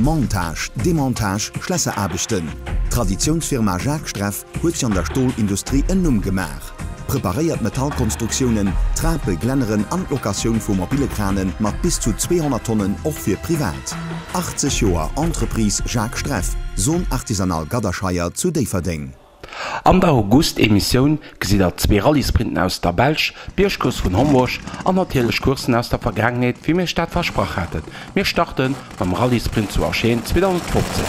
Montage, Demontage, Schlässeraarbechten. D'Traditiounsfirma Jacques Streff huet sech an der Stolindustrie en Numm gemaach. Preparéiert Metallkonstruktiounen, Trape, Glänneren an d'Locatioun vu mobile Krane mat bis zu 200 Tonnen och fir privat. 80 Joer Entreprise Jacques Streff, Zone Artisanale Gadderscheier zu Déifferdeng. An der August-Emissioun gesitt der zwee Rallyesprinten aus der Belsch, d'Biergcourse vun Homburg an natierlech Courssen aus der Vergaangenheet, wéi mir iech dat versprach haten. Mir starte mam Rallysprint zu Acheen 2015.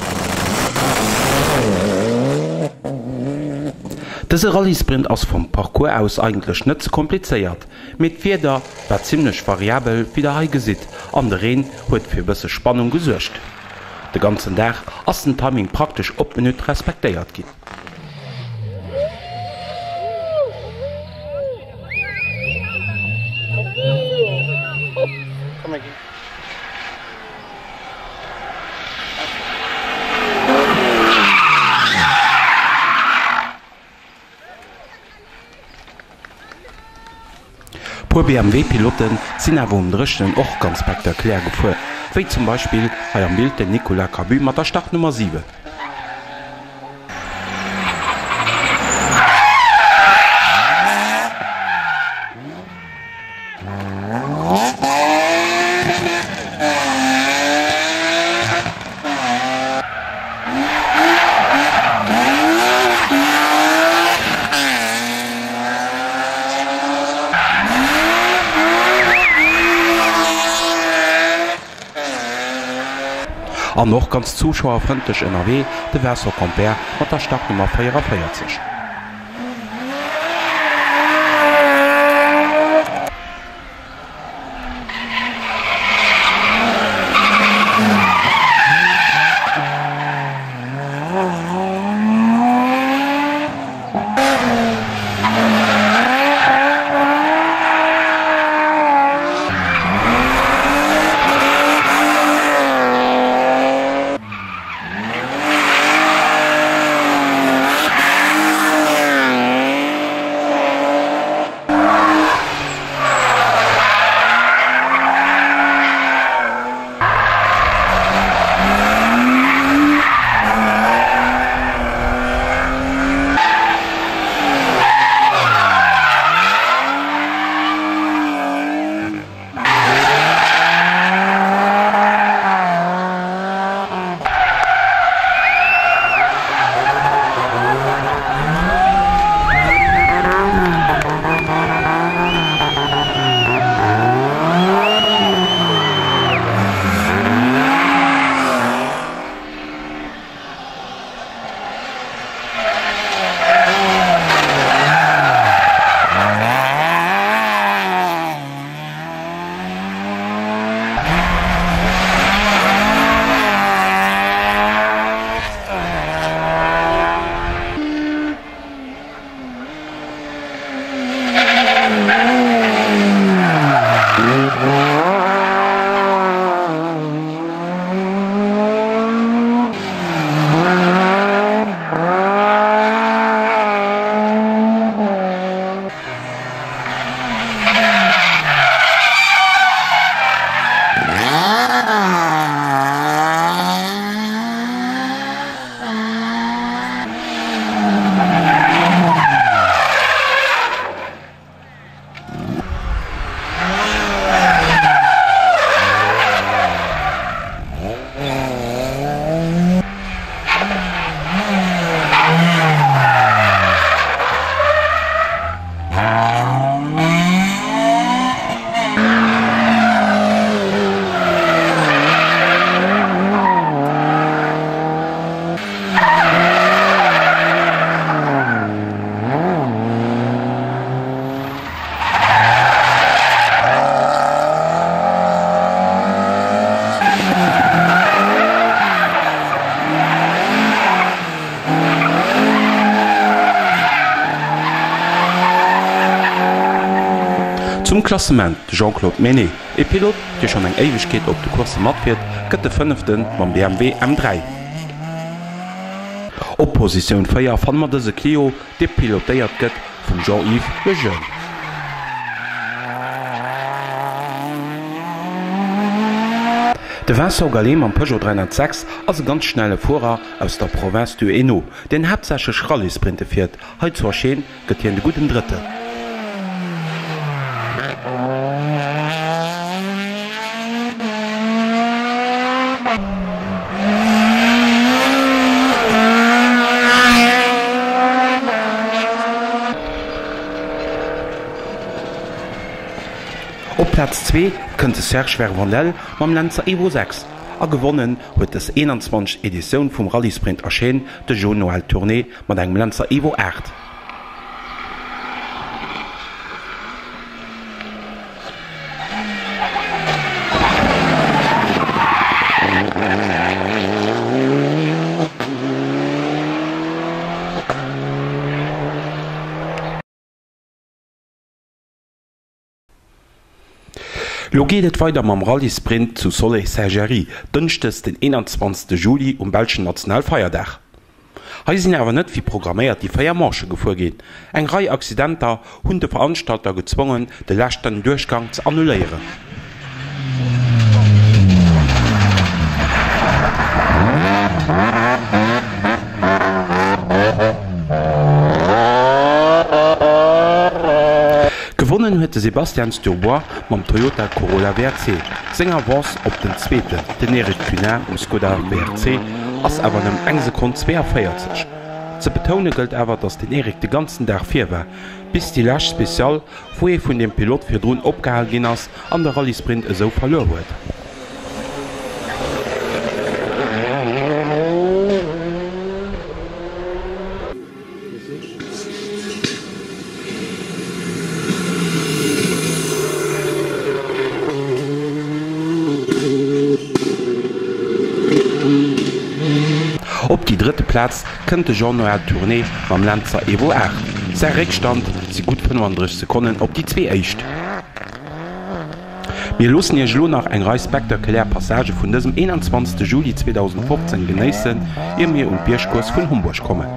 Dëse Rallysprint ass vum Parcours aus eigentlech net ze komplizéiert, mee d'Wieder war zimmlech variabel, wéi der hei gesitt, an de Reen huet fir e bësse Spannung gesuergt. De ganzen Dag ass den Timing praktesch op d'Minutt respektéiert ginn. Puer BMW-Pilote sinn awer um Dréchenen och ganz spektakulär gefuer, wéi zum Beispill hei am Bild den Nicolas Cabut mat der Startnummer 7. An och ganz zuschauerfrëndlech ënnerwee, de Vincent Compère mat der Startnummer 44. Zum Klassement, De Jean-Claude Menet, e Pilot, dee schonn eng Éiwegkeet op de Coursse matfiert, gëtt de Fënnefte mam BMW M3. Op Positioun 4 fanne mer dëse Clio, dee pilotéiert gëtt vum Jean-Yves Lejeune. De Vincent Gallet mam Peugeot 306 ass e ganz schnelle Fuerer aus der Province du Hainaut, deen haaptsächlech Rallye-Sprinte fiert. Hei zu Acheen gëtt hien de gudden Drëtten. Op Plaz 2 kënnt de Serge Vervandel mam Lenzer Evo 6 a gewonnen huet dës 21. Editioun vum Rallye-Sprint Acheen de Jo-Noël Tourné mat engem Lenzer Evo 8. Lo geet et weider mam Rallye-Sprint zu Soleil-Saint-Géry, dënschdes den 21 Juli um belschen Nationalfeierdag. Hei sinn awer net wéi programméiert déi 4 Manchë gefuer ginn. Eng Rei Accidenter hunn de Veranstalter gezwongen de leschten Duerchgang ze annuléieren. Gewonnen huet de Sébastien Sturbois mam Toyota Corolla WRC. Seng Avance op den Zweeten, den Eric Cunin um Skoda WRC, ass awer nëmmen eng Sekonn 42. Ze betoune gëllt awer, datt den Eric de ganzen Dag vir war, bis déi lescht Special, wou ee vun dem Pilot virdrun opgehal ginn ass an de Rallye-Sprint esou verluer huet. Op déi drëtte Plaz kënnt de Jean-Noël Tourné mam Lenzer Evo 8. Säi Réckstand si gutt 35 Sekonnen op déi zwee éischt. Mir loossen iech elo nach eng Rei spektakulär Passagë vun dësem 21. Juli 2015 genéissen, ier mir un d'Biergcourse vun Homburg kommen.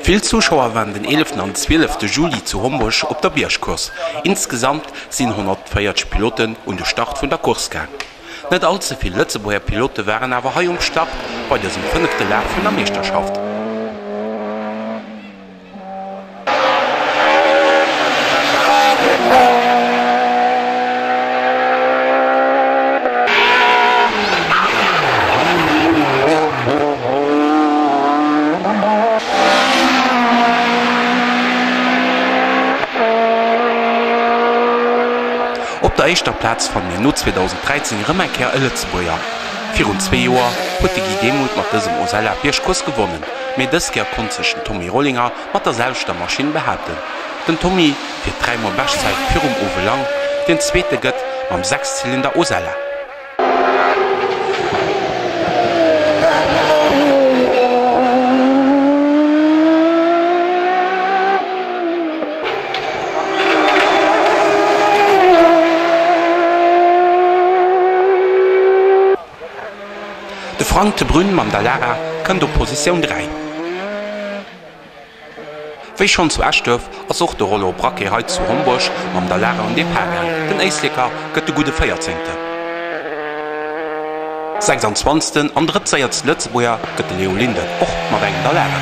Vill Zuschauer waren den 11 an 12 Juli zu Homburg op der Biergcourse. Insgesamt sinn 140 Piloten un de Start vun der Course gaang. Net all ze vill Lëtzebuerger Pilote waren awer hei um Start bei dësem fënnefte Laf vun der Meeschterschaft. Op der éischter Plaz fanne mir no 2013 erëm eng Kéier e Lëtzebuerger. Virun zwee Joer huet de Guy Demuth mat dësem Osella d'Biergcourse gewonnen, mee dës Kéier konnt sech den Tommy Rollinger mat der selwechter Maschinn behaapten. Den Tommy fiert dräimol Beschtzäit virum Uwe Lang, deen Zweete gëtt mam Sechszylinder Osella. De Frank de Bruyne mam Dallara kënnt op Positioun 3. Wéi schonn zu Eschduerf ass och de Rollo Braquet hei zu Homburg mam Dallara un Depart gaang. Den Éisleker gëtt de gudde Véierzéngten. Sechsanzwanzegsten an drëttséiertste Lëtzebuerger gëtt de Leo Linden, och mat engem Dallara.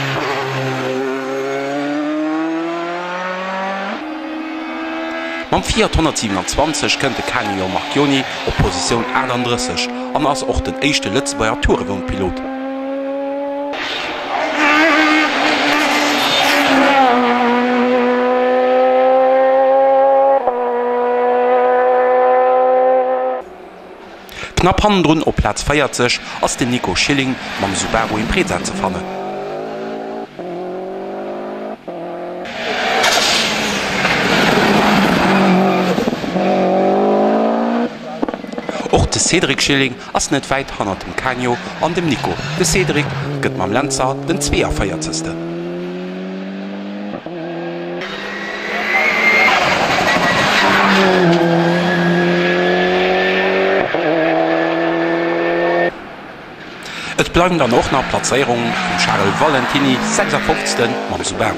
Mam Fiat 127 kënnt de Canio Marchioni op Positioun 38 an ass och den éischte Lëtzebuerger Tourevontpilot. Knapp hannendrun op Plaz 40 ass den Nico Schilling mam Subaru Impreza ze fannen. Och de Cédric Schilling ass net wäit hannert dem Canio an dem Nico. De Cédric gëtt mam Lenzer den 42. Et bleiwen dann och nach d'Plazéierung vum Charel Valentiny, 56. Mam Subaru.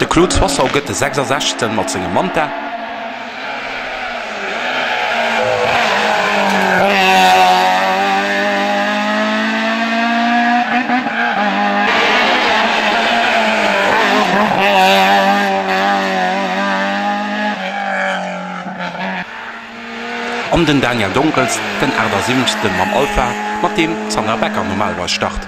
De Claude Soissau gëtt de 66. Mat sengem Manta. An den Daniel Donkels den 78. Mam Alfa, mat deem d'Sandra Becker normalerweis start.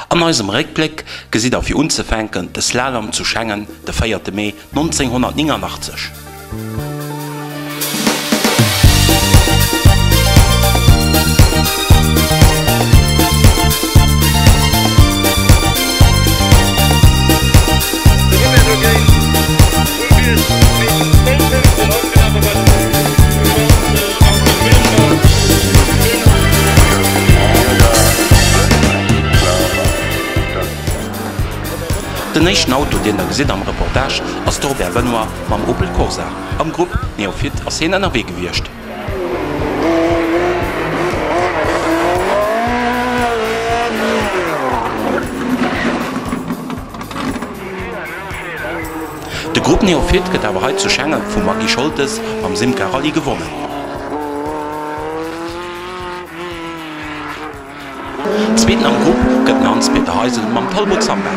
An eisem Réckbléck gesitt der fir unzefänken de Slalom zu Schengen de véierte Mee 1989. Den éischten Auto, deen der gesitt am Reportage, ass de Robert Benoy mam Opel Corsa. Am Grupp Neophyte ass hien ënnerwee gewiescht. De Grupp Neophyte gëtt awer hei zu Schengen vum Maggy Scholtes mam Simca Rallye gewonnen. Zweeten am Grupp gëtt den Hans-Peter Heisel mam Talbot Samba.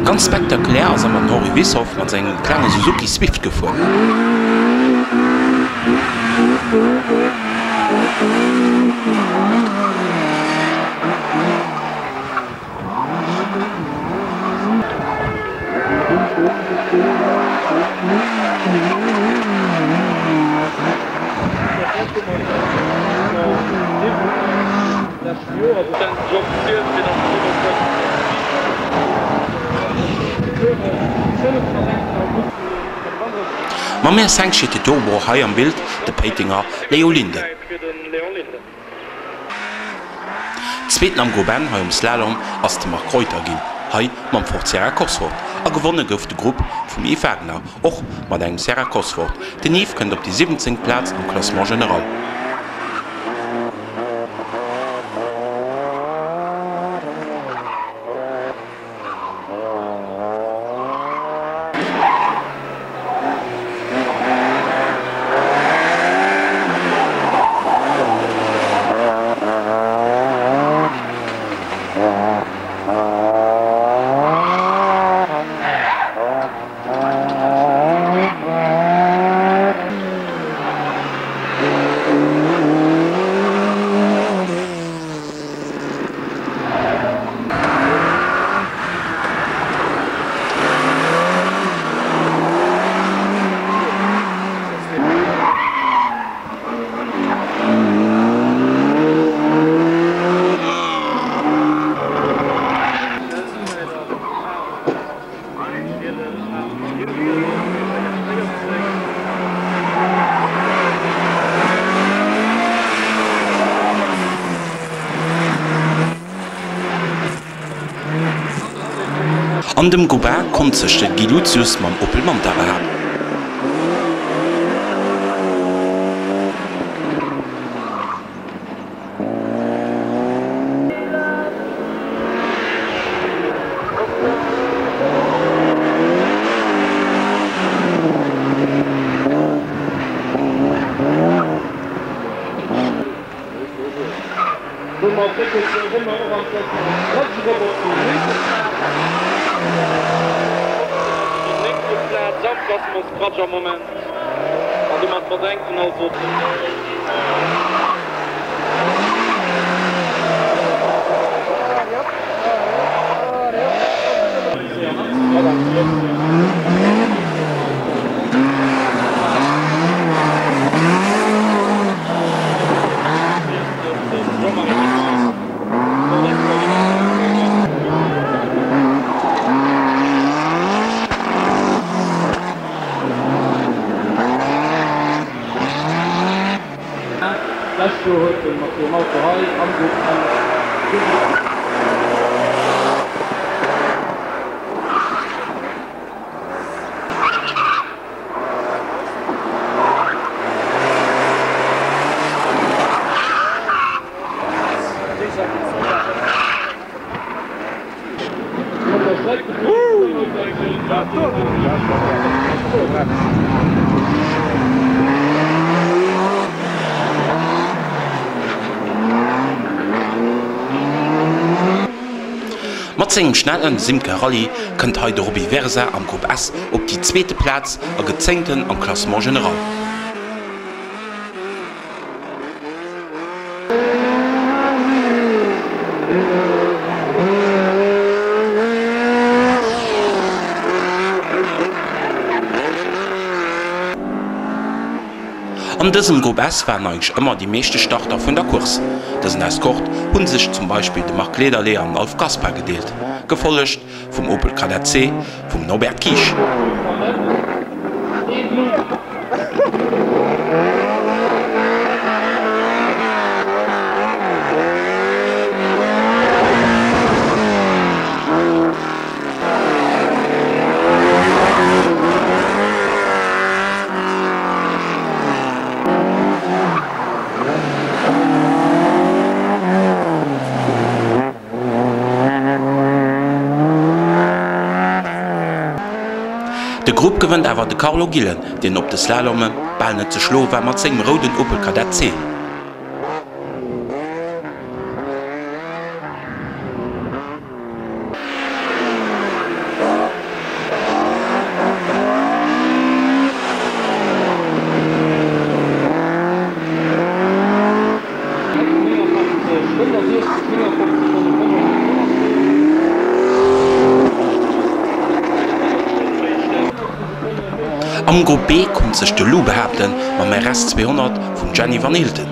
Ganz spektakulär ass awer den Henri Wishoff mat sengem klenge Suzuki Swift gefuer. Mam R5 GT Turbo hei am Bild de Péitenger Léo Linden. Zweeten am Group N hei um Slalom ass de Marc Reuter ginn, hei mam Ford Sierra Cosworth. A gewonne gouf de Grupp vum Yves Wagner, och mat engem Sierra Cosworth. Den Yves kënnt op déi 17. Plaz am Classement général. An dem Gobain konnt sech de Guy Luzius mam Opel Manta behaapten. D'lescht Joer huet e mat deem Auto hei am Grupp N gewonnen. Mat sengem schnellen Simca Rallye kënnt hei de Roby Versa am Grupp S op déi zweete Plaz a gëtt Zéngten am Classement general. An dësem Grupp S waren eigentlech ëmmer déi meeschte Starter vun der Course. Dësen Escort hunn sech zum Beispill de Marc Lederlé an Alf Gaspar gedeelt, gefollegt vum Opel Kadett C vum Norbert Kisch. De Grupp gewënnt awer de Carlo Gillen, deen op de Slalomme bal net ze schloe war mat sengem rouden Opel Kadett C. Am Grupp B konnt sech de Lou behaapten mam RS 200 vum Jenny Van Hilten.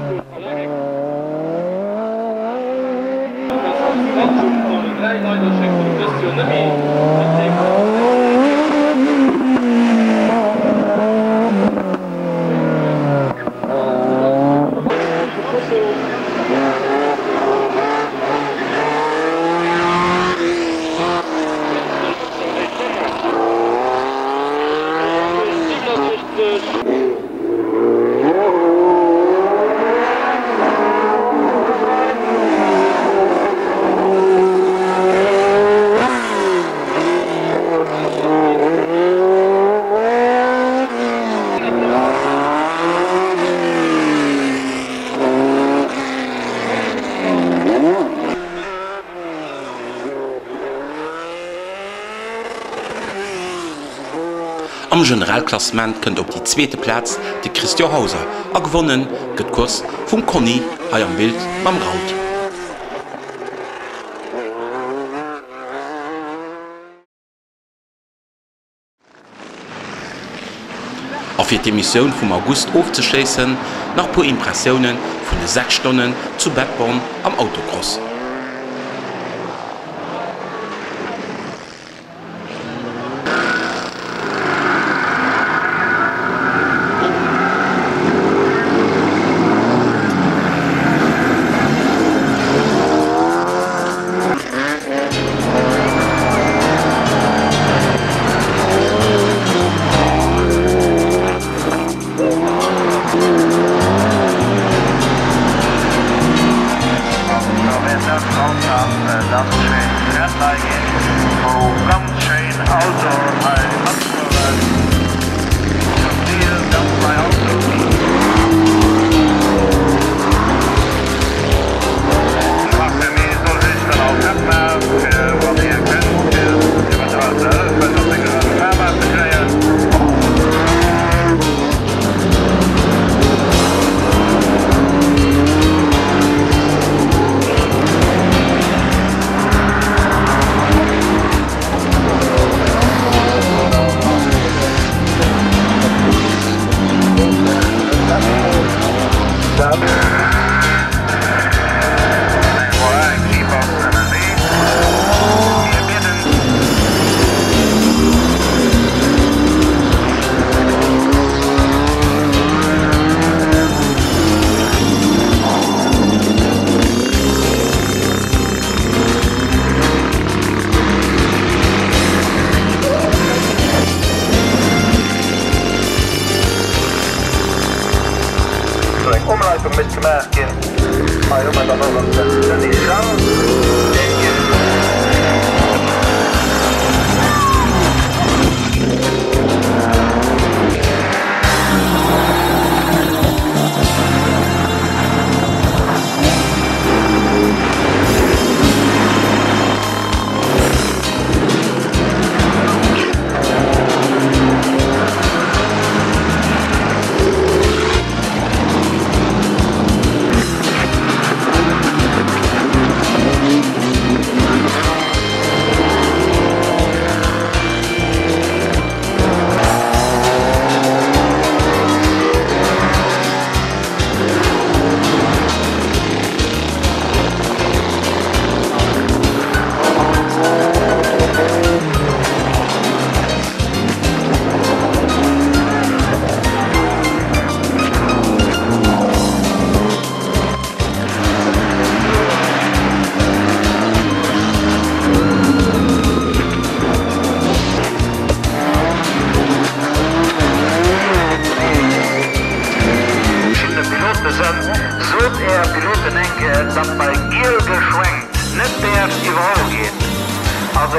Am Generalklassement kënnt op déi zweete Plaz de Christian Hauser a gewonnen gëtt d'Course vum Conny, hei am Bild mam Raud. A fir d'Emissioun vum August ofzeschléissen, nach puer Impressioune vun de 6 Stonnen zu Bettborn am Autocross.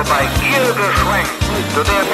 Auto bei Giel geschwenkt. Do däerf.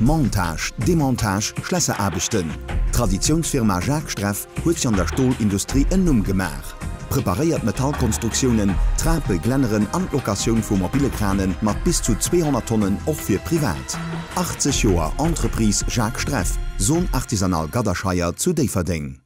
Montage, Demontage, Schlässeraarbechten, D'Traditiounsfirma Jacques Streff huet sech an der Stolindustrie en Numm gemaach. Preparéiert Metallkonstruktiounen, Trape, Glänneren an d'Locatioun vu mobile Krane mat bis zu 200 Tonnen och fir privat. 80 Joer Entreprise Jacques Streff, Zone Artisanale Gadderscheier zu Déifferdeng.